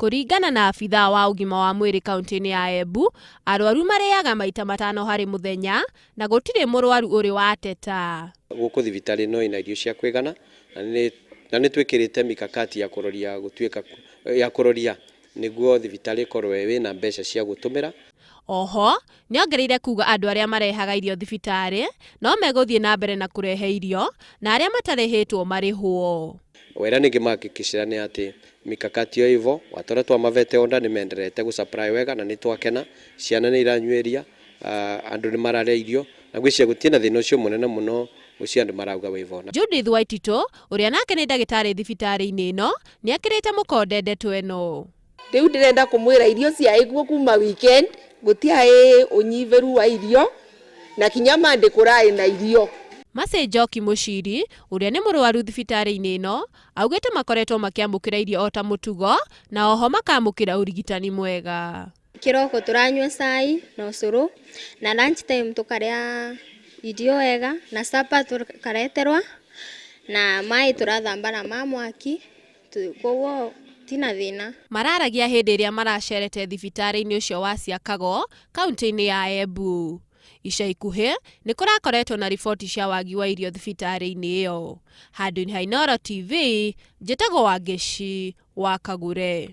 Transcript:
Kũringana na abithaa wa ũgima wa mwĩrĩ kaũntĩ-inĩ ya Embu, arwaru marĩaga maita matano harĩ mũthenya na gũtirĩ mũrwaru ũrĩ wateta. Gũkũ thibitarĩ ĩno ĩna irio cia kũigana na nĩ twĩkĩrĩte mikakati ya kũroria gũtuĩka ya kũroria nĩguo thibitarĩ ĩkorwo ĩna mbeca cia gũtũmĩra. Oho, nĩongereire kuga andũ arĩa marehaga irio thibitarĩ no megũthiĩ na mbere na kũrehe irio na arĩa matarĩhĩtwo marĩhwo. Wĩra ningĩ mahakikishĩra nĩ atĩ mikakati ĩyo ĩvo watũra twamavete order nĩ menderete gũ supply wega na nĩ twakena, ciana nĩ iranyua iria, andũ nĩ mararĩa irio na ngwĩciria gũtirĩ na thĩna ũcio mũnene mũno ũcio andũ marauga wĩvo. Judith Waititũ, ũrĩa nake nĩ ndagĩtarĩ thibitarĩ-inĩ ĩno, nĩekĩrĩte mũkonde ndeto ĩno. Rĩu ndĩrenda kũmwĩra irio ciaĩ kuo kuma weekend gũtiaĩ ũnyivĩru wa irio na kinya Monday kũraĩ na irio. Mercy Njoki Mũciri, ũrĩa nĩ mũrwaru thibitarĩ-inĩ ĩno, augĩte makoretwo makĩamũkĩra irio o ta mũtugo na oho makamũkĩra ũrigitani mwega. Kĩroko tũranyua cai na ũcũrũ na lunch time tũkarĩa irio wega na supper tũkareterwa na maĩ tũrathamba na ma mwaki koguo tina thĩna. Mararagia hĩndĩ ĩrĩa maracerete thibitarĩ-inĩ ũcio wa Siakago kaunti-inĩ ya Embu. Ica ikuhĩ nĩ kũrakoretwo na riboti cia wagi wa irio thibitarĩ-inĩ ĩyo. Handũ-inĩ ha Inooro TV, njĩtagwo Wangeci wa Kagure.